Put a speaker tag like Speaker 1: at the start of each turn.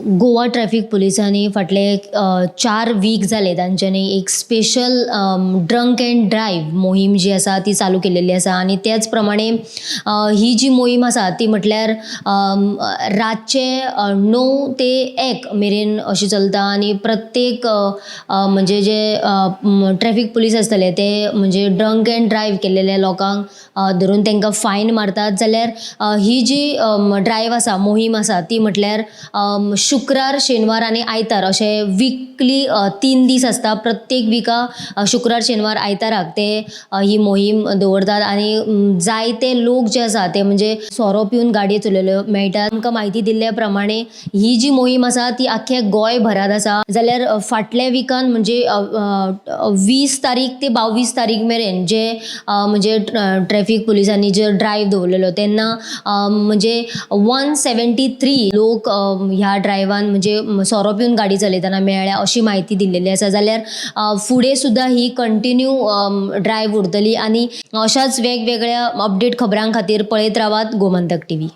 Speaker 1: Goa traffic पुलिसांनी फाटले 4 week जाले तांच्यांनी एक स्पेशल ड्रंक अँड ड्रायव्ह मोहीम जी आसा ती चालू केलेली आसा आनी त्याच प्रमाणे ही जी मोहीम आसा ती म्हटल्यार रातचे 9 ते 1 मेरेन अशी चलता आनी प्रत्येक म्हणजे जे ट्रॅफिक पुलीस आसतले ते म्हणजे ड्रंक अँड ड्रायव्ह केलेल्या लोकांक धरून तांकां फायन मारतात. जाल्यार ही जी ड्रायव्ह आसा, मोहीम आसा, ती म्हटल्यार शुक्रार, शेनवार आनी आयतार अशे विकली 3 दीस आसता. प्रत्येक विका शुक्रार, शेनवार, आयताराक ते ही मोहीम दवरतात आनी जायते लोक जे आसा ते म्हणजे सोरो पिवन गाडयो चलयल्यो मेळटात. आमकां म्हायती दिल्ल्या प्रमाणे ही जी मोहीम आसा ती आख्ख्या गोंयभरांत आसा. जाल्यार फाटल्या विकान म्हणजे 20 तारीख ते 22 तारीख मेरेन जे म्हणजे ट्रॅफिक पुलिसांनी जे ड्रायव्ह दवरलेलो तेन्ना म्हणजे 173 लोक ह्या ड्रायव्हान म्हणजे सोरो पिवन गाडी चलयतना मेळ्ळ्या अशी म्हायती दिल्लेली आसा. जाल्यार फुडें सुद्दां ही कंटिन्यू ड्रायव्ह उरतली आनी अशाच वेगवेगळ्या अपडेट खबरां खातीर पळयत रावात गोमंतक टीव्ही.